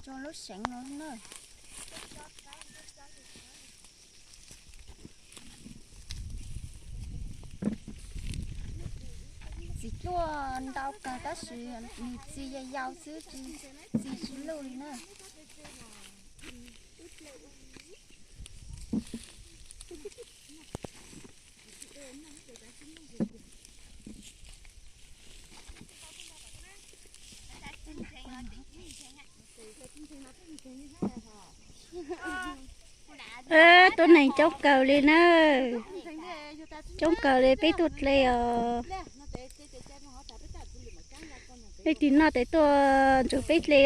Rau lub seev no na. Txiv dluaj ntau kawg tab sis nws txi yau yau xwb, txi tsis luj li na. Tuab neeg coob kawg li na. Coob kawg li peb tuaj dle os. Leej twg noj tes tuaj nrog peb dle.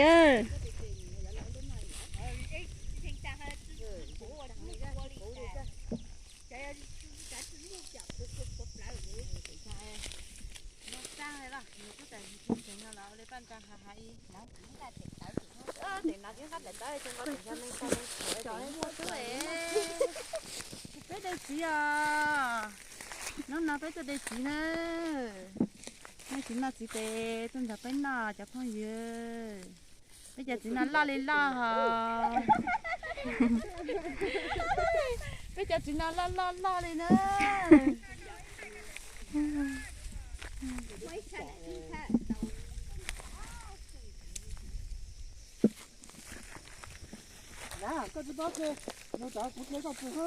Peb de txiv os. Hnub no peb tuaj de txiv na. Nej tsis noj txiv tes tuaj nrog peb noj cov phooj ywg. Peb cov txiv no loj li loj hos. Peb cov txiv no loj loj loj li na. Koj tsis paub dle, no kuv dle koj pw xwb.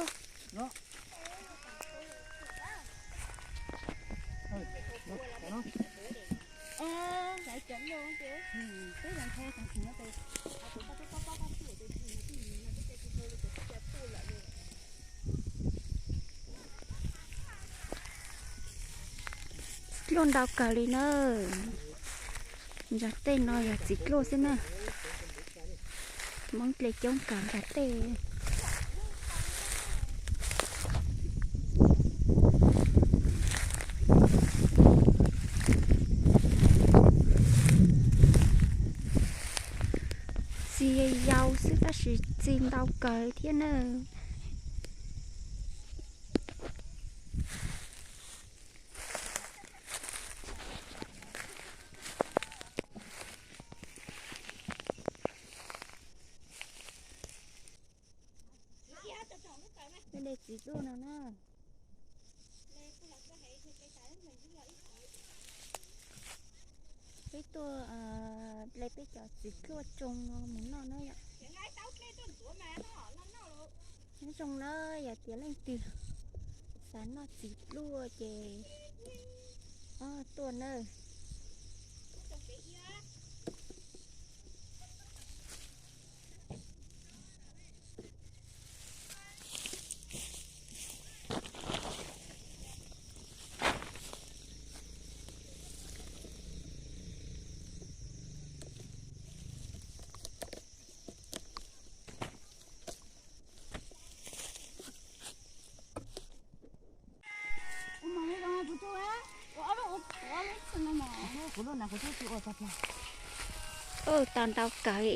Txiv dluaj ntau kawg li na. Nram tej no yog txiv dluaj xwb na. Hmoob dle coob kawg nram tej. Txi yau xwb tab sis txi ntau kawg thiab na. Peb de txiv dluaj no na. Peb tuaj dle peb cov txiv dluaj tsoo no mus noj na yom. Nyob zoo na, yog tias leej twg xav noj txiv dluaj ces tuaj nawb. Ua tau ntau kawg li.